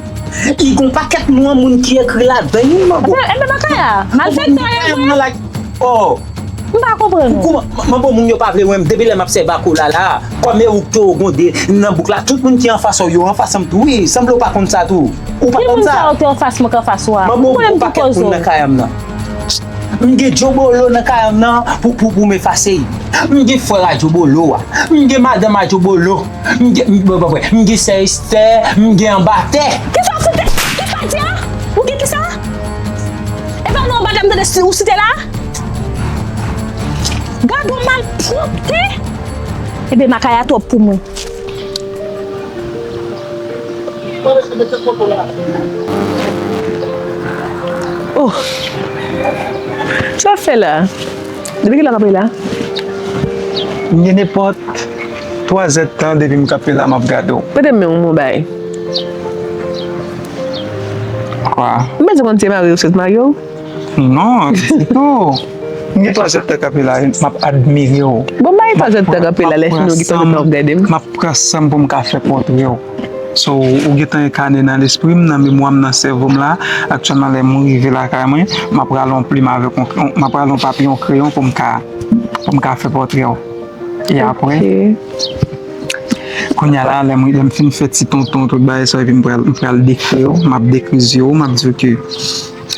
Li gon pakèt non moun ki ekri ladan l, wi, Manbo. Enben, enben, Makaya, malfektè w ye vre. Oh. M pa konprann ou. Kouman, Manbo, moun yo pa vle wè m depi lè m ap sèvi ak ou la, la. Kòm e ou k te ogonde nan bouk la, tout moun ki anfas ou yo anfas an m tou, wi. Sanble w pa konn sa tou. Ou pa konn sa. Ki moun sa yo te anfas mwen k anfas ou a? Manbo, m gon pakèt moun nan kay an m nan. M gen Djobolo nan kay an m nan pou, pou, pou m efase l. M gen frè a Djobolo a. M gen madanm a Djobolo. M gen, m, bon, bon, bon, m gen sè Estè, m gen anba tè. Kisa w site? Kisa w di a? Ou gen kisa? E pa non anba tè m tande si ou site la? Gad yon malpwòpte! Ebyen, Makaya twòp pou mwen. Oh! Sa w ap fè la? Depi kilè w kanpe la? M gen nenpòt twa zèdtan depi m kanpe la, m ap gade w. Prete m men w, m ba w. Kwa? M panse w konn se mari w, se mari w? Non, ditou. M gen twa zèdtan kanpe la, m ap admire w. Bon, m pa gen twa zèdtan kanpe la, lè fini w gen twa zèdtan w ap gade m. M ap pran san m pou m ka fè pòtre w. So, ou gentan enkane nan lespri m, nan memwa m, nan sèvo m la. Aktyèlman, lè m rive lakay mwen, m ap rale yon plim avèk yon, m ap rale yon papye, yon kreyon pou m ka, pou m ka fè pòtre w. E apre? Ok. Kounye a la, lè m, lè m fin fè ti tonton, tout bagay sa, epi m pral, m pral dekri w, m ap dekri zye w, m ap di w ke,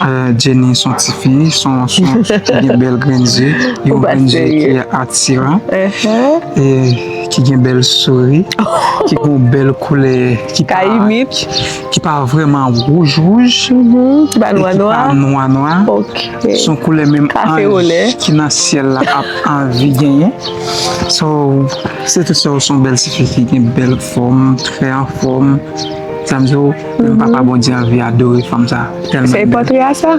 euh, Jenny se yon ti fi, se yon, se yon, ki gen bèl grenn zye, yon grenn zye ki atiran, e ki gen bèl souri, ki gen yon bèl koulè, ki pa, ki pa vrèman wouj wouj, e ki pa nwa nwa. Se yon koulè menm anj ki nan syèl la ap anvi genyen. So, se tout sa, se yon bèl tifi ki gen bèl fòm, trè anfòm. Sa m di w, menm papa Bondye anvi adore fanm sa. Tèlman l bèl. Se pòtre a sa?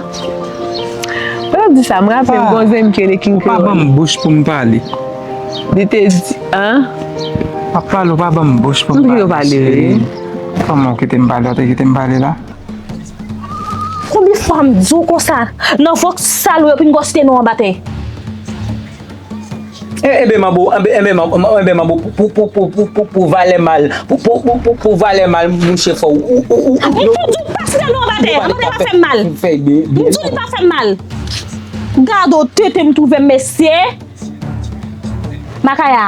Pandan w di sa, m raple m gon zanmi m ki rele King Creole. Ou pa ban m bouch pou m pale. Li te di, an? M ap pale, ou pa ban m bouch pou m pale, cheri. Kòman w kite m pale, ou te kite m pale la? Konbyen fwa m di w konsa, nan vòks sal ou yo pou n gò site non anba tè? E, enben manbo, enben, enben manbo, enben manbo, pou, pou, pou, pou, pou, pou valè mal, pou, pou, pou, pou, pou valè mal, mouche fò ou, ou, ou, ou, ou, yo. M tou di w pa site non anba tè, anba tè pa fè m mal. M di w li pa fè m mal. Gade w tete m twouve m, mesye. Makaya.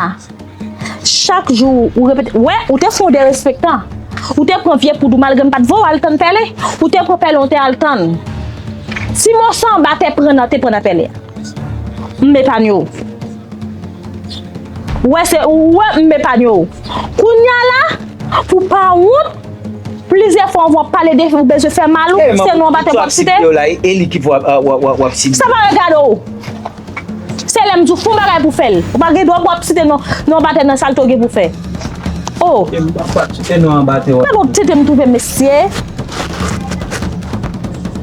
Chak jou ou repete, wè, ou te fè yon derespektan. Ou te pran vye poud ou malgre m pa t voye w al tann pèlen. Ou te pran pèlen, ou te al tann. Ti moso anba tè pran nan, te pran nan pèlen. M epanye w. Wè, se, wè, m epanye w. Kounye a la, pou pa wont, plizyè fwa w ap pale de ou bezwen fè mal ou, se non anba tè w ap site. E li ki pou w ap, w ap, w ap, w ap site. Sa pa regade w. Se lè m di w fè yon bagay pou fè l. Ou pa gen dwa pou w ap site non, non anba tè nan sa l tou gen pou fè. Oh! M p ap site non anba tè w. Gade yon tete m twouve, mesye.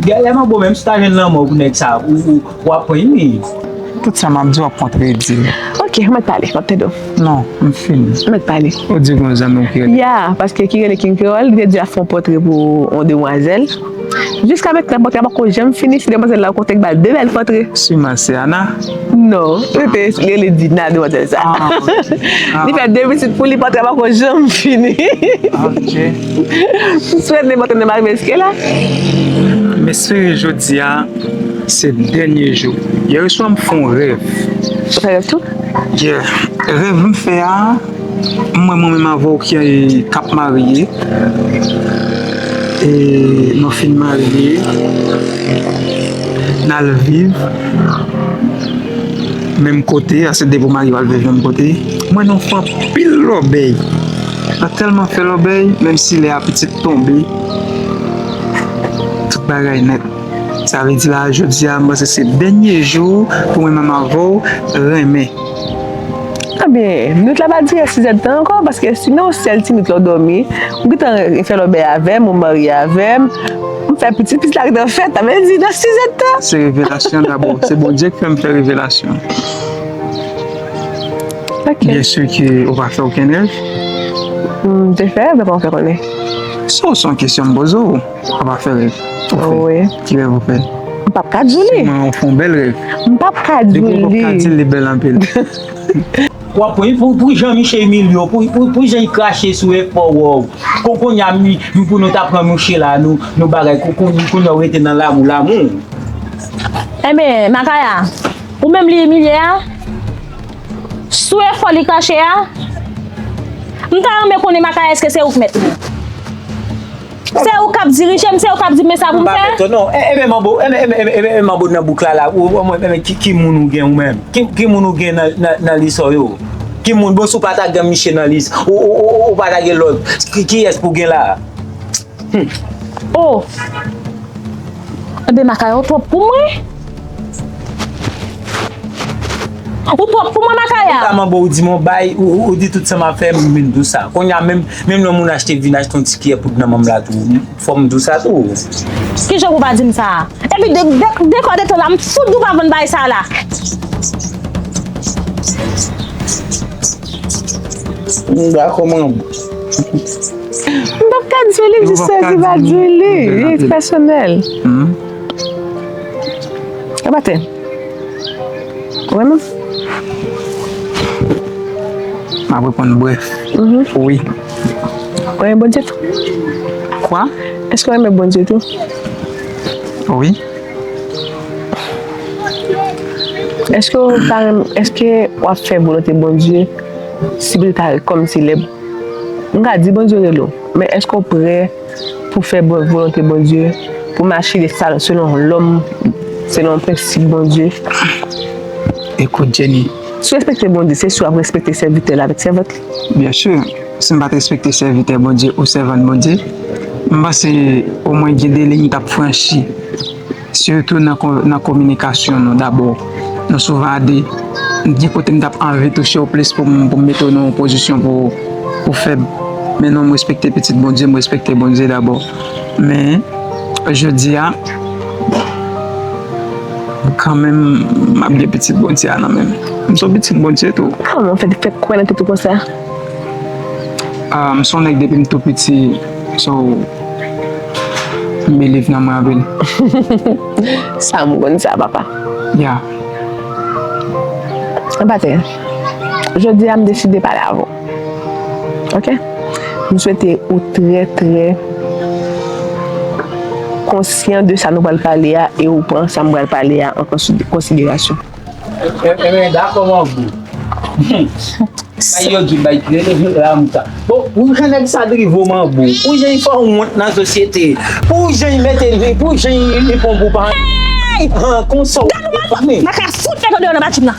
Gade manbo, menm si w ta jwenn lanmò pou nèg sa, ou, ou, w ap pran wi. Tout sa m ap di w ap kontredi l. Ok, mèt pale, m ap tande w. Non, m fini. Mèt pale. Ou di gon zanmi w ki rele. Ya, paske ki rele King Creole, li te di l ap fè yon pòtre pou yon demwazèl. Jiska mentnan, pòtre a pako janm fini, si demwazèl la ou konte k ba l de bèl pòtre. Siman se Ana? Non, li te rele Dina, demwazèl sa. Ah, ok. Ah, li fè de pitit pou li, pòtre a pako janm fini. Ah, ok. M swete pòtre nan pa rive jiske la. M espere jodi a se dènye jou. Yè swa m fè yon rèv. Ou fè rèv tou? Yeah. Rèv m fè a, m wè mwen menm avè w ki, k ap marye. E nou fin marye, n al viv menm kote, paske depi w marye w al viv menm kote. M wè nou fè anpil lòbèy. Nou tèlman fè lòbèy, menm si lè a pitit tonbe, tout bagay nèt. Sa vle di la, jodi a, m panse se dènye jou pou mwen menm avè w renmen. Ebyen, minit la pa dire sizèdtan ankò, paske si nan yon sèl ti minit lè w dòmi, ou gentan fè lòbèy avè m, ou marye avè m, m fè pitit, pitit la gentan fèt, sa vle di nan sizèdtan. Se revelasyon dabò, se Bondye k fè m fè revelasyon. Ok. Byen si ke ou pa fè okenn rèv. M te fè rèv, men pa w fè konnen. Sa se yon kesyon m poze w. Ou pa fè rèv. Ou fè. Wi. Ki rèv ou fè? M p ap ka di w li. Siman ou fè yon bèl rèv. M p ap ka di w li. Depi ou p ap ka di l, li bèl anpil. W ap pou, pou, pou jan Miche imilye w, pou, pou, pou jan l krache sou efò w. Kon, kounye a, mi, mi pou nou ta pran mouche la, nou, nou bagay, kon, kon, kounye a w rete nan lamou, lamou. Enben, Makaya, ou menm li imilye a? Sou efò li krache a? M ta renmen konnen, Makaya, èske se ou k mèt mwen? Se ou k ap dirije m, se ou k ap di m men sa pou m fè? M pa mèt ou non. E, e, men manbo, e, men, e, men, e, men, e, men manbo nan bouk la, la, ou, ou, mwen, men, ki, ki moun ou gen ou menm? Ki, ki moun ou gen nan, nan, nan lis ou yo? Ki moun, bon, si w pa ta gen Miche nan lis, ou, ou, ou, ou pa ta gen lòt, ki, kiyès pou w gen la? Hmm. Oh! Enben, Makaya, ou twòp pou mwen. Ou twòp pou mwen, Makaya. Kòman bon, ou di m yon bay, ou, ou, ou di tout sa m ap fè, m vin di w sa. Kounye a, menm, menm lè yon moun achte, vin achte yon ti kiyè poud nan men m la tou, fò m di w sa tou. Kijan ou pa di m sa? Epi de, de, de kò de tan la, m fout di w pa vann bay sa la. M dakò, manbo. M p ap ka di w li, jis sezi pa di w li. Li pèsonèl. Anba tè. Ou renmen m? M ap reponn brèf. Wi. Ou renmen Bondye tou? Kwa? Èske w renmen Bondye tou? Wi. Èske w pa renmen, èske w ap fè volonte Bondye si Bondye ta kòmsi lè M ka di Bondye rele w, men èske w prè pou fè bon, volonte Bondye, pou mache de sa, selon lòm, selon prensip Bondye? Ekout, Jenny. Si w respekte Bondye, se si w ap respekte sèvitè l avèk sèvant li. Byen si, si m pa t respekte sèvitè Bondye ou sèvant Bondye, m panse omwen gen de liy m t ap franchi. Sitou nan ko-, nan kominikasyon nou dabò. Nou souvan a de. Gen kote m t ap anvi touche w plis pou m, pou m mete w nan yon pozisyon pou, pou fèb. Men non, m respekte pitit Bondye, m respekte Bondye dabò. Men, jodi a, kanmenm, m ap gen pitit Bondye a nan men m. M se yon pitit Bondye tou. Kòman w fè, fè kwè nan tèt ou konsa? Ah, m se yon nèg depi m tou piti, so, m believe nan mwen anpil. Sa m konn sa, papa. Ya. Anpatè, jodi a m deside pale avè w. Ok? M swete ou trè, trè konsyan de sa nou pral pale a e ou pran sa m pral pale a an konsi-, konsiderasyon. Ebyen, dakò, manbo. Bay yo di, bay, la m sa. Bon, pou jan nèg sa drive w, manbo. Pou jan l fè w wont nan sosyete. Pou jan l mete l, pou jan l pran pou pa. Hey! Han, konsa w. Gad ou mal. Makaya, fout mete w deyò nan ba gym nan.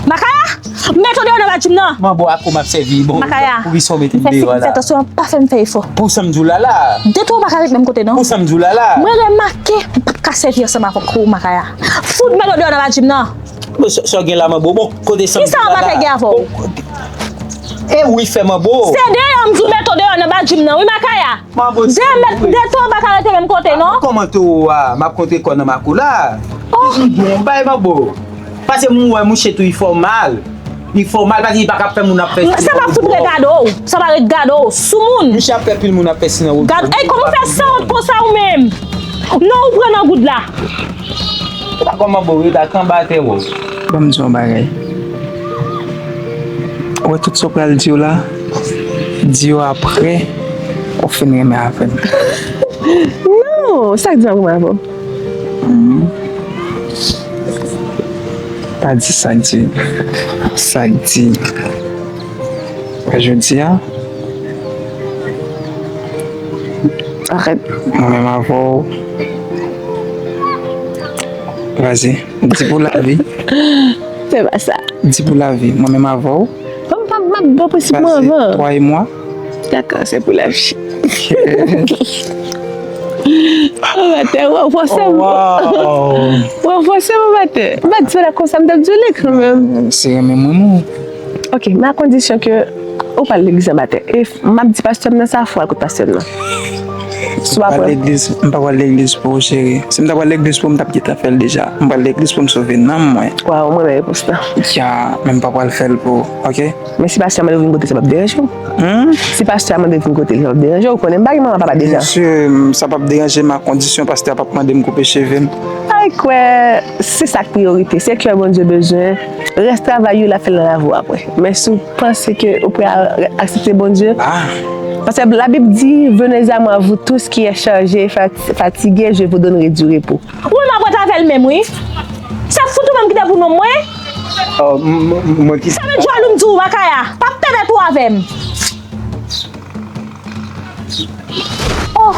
Makaya, mete w deyò nan ba gym nan. Manbo, a kou m ap sèvi, bon, Makaya, pou ki sa w mete m deyò la. Fè atansyon, pa fè m fè efò. Pou sa m di w la la. Detwi w pa ka ret menm kote, non. Pou sa m di w la la. Mwen remake, m p ap ka sèvi ansanm avèk ou, Makaya. Fout mete w deyò nan ba gym nan. Bon, sa, sa w gen la, manbo? Bon, kote sa m di w la la. Kisa anpatè gen avè w? Bon, e wi, fè manbo. Se deyò m di w mete w deyò nan ba gym nan, wi, Makaya. Manbo, se vre. De mèt, de to pa ka rete menm kote, non. Kòman to a? M ap kontre kò nan makou la. Oh. Ki jou bon, bay manbo. Paske m wè mouche tou, li fè w mal. Li fè w mal, paske li pa ka fè moun ap fè. Sa pa fout regade w. Sa pa regade w. Soumoun. Mouche ap fè pil moun ap fè si nan wòl. Gad, ey, kòman w fè sanwont konsa ou menm? Non, ou pran nan goud la. Ou pa kòman bo, rete ak anba atè, wo. Ban m di w yon bagay. Ou wè tout sa w pral di yo la, di yo apre ou fin renmen avè m. Non, sa k di m ap renmen avè w? Mhm. Pa di sa k di. Sa k di. Wè jodi a, arèt. Mwen menm avè w. Vas-y, di pou lavi. Se pa sa. Di pou lavi. Mwen menm avè w. Ban m, ban m, ban m ba w prensip mwen avan. Twa e mwa. Dakò, se pou lavi. Bon batè, w ranfòse m. Oh, wow. W ranfòse m, bon batè. M pa t di w la konsa, m t ap di w li kanmenm. Se renmen mwen, mwen. Ok, men a kondisyon ke ou pa al legliz anba tè. E m ap di pastè m nan sa, fò w al kot pastè m nan. Si w pa pran. M pa pral legliz, m pa pral legliz pou ou, cheri. Si m ta pral legliz pou ou, m t ap gentan fè l deja. M pral legliz pou m sove nanm mwen. Waw, mwen renmen repons lan. Ya, men m pa pral fè l pou ou, ok? Men si pastè a mande w vin kote, sa p ap deranje w. Hmm? Si pastè a mande w vin kote, sa p ap deranje w. Ou konnen m pa gen manman papa deja. Byen si, m, sa p ap deranje m a kondisyon pastè a p ap mande m koupe cheve m. Ay, kwè, se sa k priyorite. Se kè Bondye bezwen. Rès travay yo, l ap fè l nan lavi w apre. Men si w panse ke ou prè a aksepte Bondye. Ah. Paske Labib di, venez à moi, vous tous qui êtes chargés et fat-, fatigués, je vous donnerai du repos. Wi, m ap rete avè l menm, wi. Sa fout ou menm ki te pou non mwen? Oh, m-, m-, mwen ki. Sa met djòl ou m di w, Makaya. Pa pèmèt ou avè m. Oh.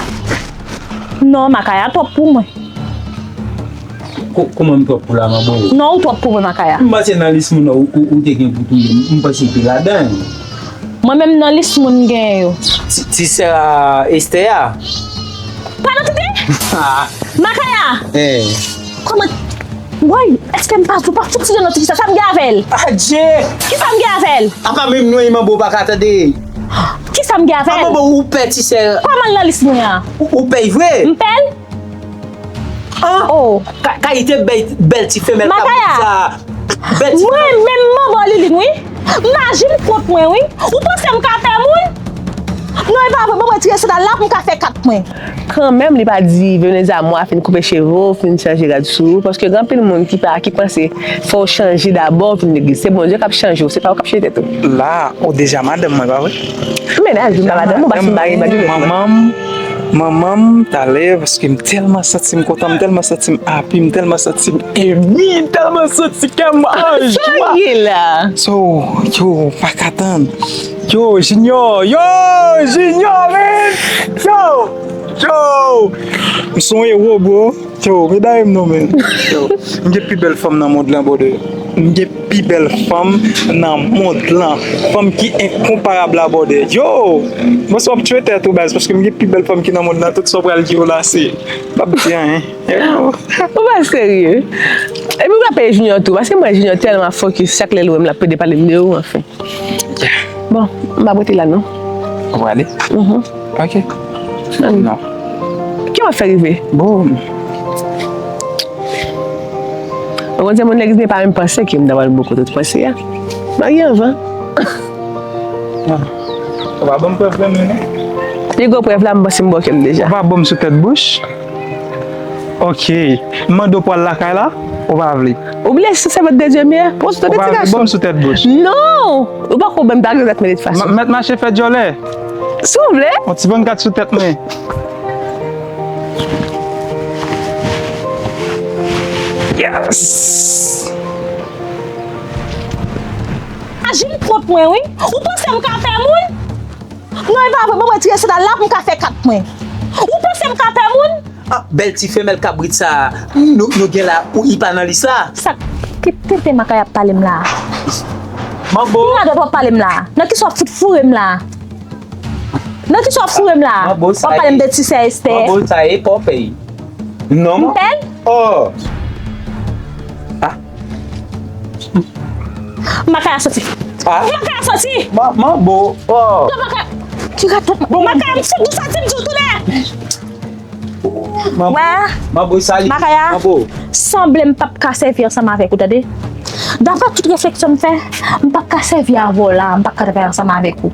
Non, Makaya twòp pou mwen. Ko-, kòman m twòp pou la, manbo? Non, ou twòp pou mwen, Makaya. M panse nan lis moun nan ou, ou, ou te gen pou touye m, m panse w te ladan. Mwen menm nan lis moun m genyen yo. Ti, ti sè a Estè a. Pa nan tete? Ah. Makaya! Eh. Kòman? Woy, èske m pa, ou pa fout site non ti fi sa? Sa m gen avè l? Adje! Kisa m gen avè l? Apa menm non manbo pa ka tande. Kisa m gen avè l? Ah, manbo, ou pè ti sè. Kòman l nan lis mwen an? Ou, ou pè vre? M pè l? Ah, oh. Ka-, kalite bèl, bèl ti femèl kabrit sa. Bèl ti. Mwen menm manman Liline, wi. M aji m kont mwen, wi. Ou panse m ka pè moun? Non, e pa vre. Bon, mwen tire sandal la pou m ka fè kat mwen. Kanmenm, li pa di, venez à moi, fin koupe cheve w, fin chanje rad sou ou. Paske gen anpil moun ki pa, ki panse fò w chanje dabò w vin legliz. Se Bondye k ap chanje w, se pa ou k ap chanje tèt ou. La, ou deja madanm mwen, pa vre? Mennaj ou pa madanm ou, paske m pa gen madanm. Manman m, Manman m talè, paske m tèlman santi m kontan, m tèlman santi m api, m tèlman santi m enbi, m tèlman santi kè m an jwa. Sa gen la? So, yo, pa ka tann. Yo, Junior, yo, Junior, man! Yo, yo! M son ewo, bro. Yo, medam non, man. Yo, m gen pi bèl fanm nan mond lan, brother. M gen pi bèl fanm nan mond lan. Fanm ki enkonparab la, brother. Yo! Mwen se w ap tchwe tèt ou, baz, paske m gen pi bèl fanm ki nan mond lan. Tout sa w pral di yo la, se, m p ap di anyen. Yo! Ou pa serye. Epi w ap peye Junior tou, paske mwen Junior tèlman fokis, chak lè l wè m, l ap pede pale m de ou, anfen. Bon, m pa rete la non. Ou prale? Mhm. Ok. Ann. Non. Ki w ap fè rive? Bon. Ou konn se moun legliz, men pa menm panse ke m ta pral bò kote w panse a. Marye anvan. Ah. Ou pa ban m prèv vrèman, non? Pi gwo prèv la, m panse m bòke m deja. Ou pa ban m sou tèt bouch? Ok. M mande w pral lakay la, ou pa vle. Ou bliye se sèvant de Dye m ye? Pran sou tèt ti gason. Ou pa vle ban m sou tèt bouch? Non! Ou pa ko ban m ta gen zak mete fason. M ap mache fè djòlè. Si w vle. On ti bann kat sou tèt mwen. Yes! Aji m kont mwen, wi. Ou panse m ka pè moun? Non, e pa vre, ban mwen tire sandal la pou m ka fè kat mwen. Ou panse m ka pè moun? Ah, bèl ti femèl kabrit sa a, nou, nou gen la, ou, li pa nan lis la. Sa, ki tenten Makaya ap pale m la a? Manbo. Ki radòt w ap pale m la a? Nan kisa w ap fout foure m la a? Nan kisa w ap foure m la a? Manbo, w ap pale m de ti sè Estè. Manbo, sa e pa w pè. Non. M pè l? Oh. Ah. Makaya soti. Ah. Makaya soti. Ma, Manbo. Oh. Makaya. Ki radòt. Makaya, m sot dousa, ti m di w tounen. Wè. Manbo, sa li. Makaya. Manbo. Sanble m p ap ka sèvi ansanm avèk ou, tande. Daprè tout refleksyon m fè, m p ap ka sèvi avè w la, m p ap ka travay ansanm avèk ou.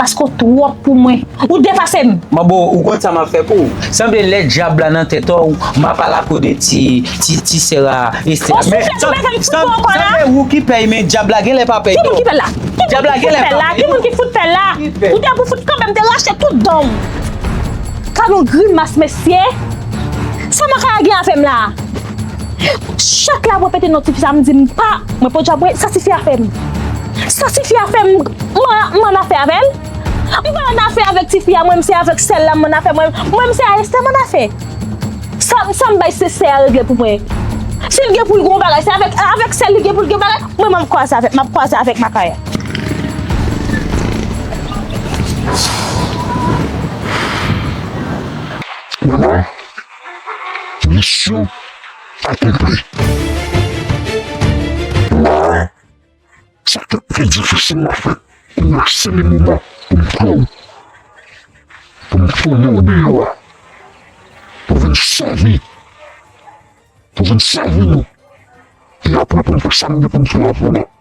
Paske w twòp pou mwen. Ou depase m. Manbo, ou konn sa m ap fè pou ou? Sanble lè dyab la nan tèt ou, m ap al akote ti, ti, ti sè a, Estè. Ou soufle, ou pa fè m fout ou ankò la. Sanble ou ki pèy, men dyab la genlè pa pèy non. Ki moun ki pèy la? Ki moun ki fout pèy la? Ki moun ki fout pèy la? Ou te pou fout kanpe m, te rache tout dan w. Gad yon grimas, mesye. Sa Makaya gen avè m la? Chak lè ap repete non tifi sa, m di m pa, mwen podyab mwen, sa tifi a fè m. Sa tifi a fè m, m, m annafè avè l. M pa annafè avèk tifi a, mwen m se avèk sè l la m annafè, mwen, mwen m se a Estè m annafè. Sa, sa m bay se sè a regle pou mwen. Si l gen pou l gen yon bagay, se avèk, avèk sè l li gen pou l gen bagay, mwen m ap kwaze avèk, m ap kwaze avèk Makaya. Misyon akonpli. Sa te pi difisil m ap fè pou m lakse le moman pou m pran w, pou m tounen w deyò a, pou vin sèvi, pou vin sèvi nou, e apre pou m fè sa m gen pou m fè avè nou.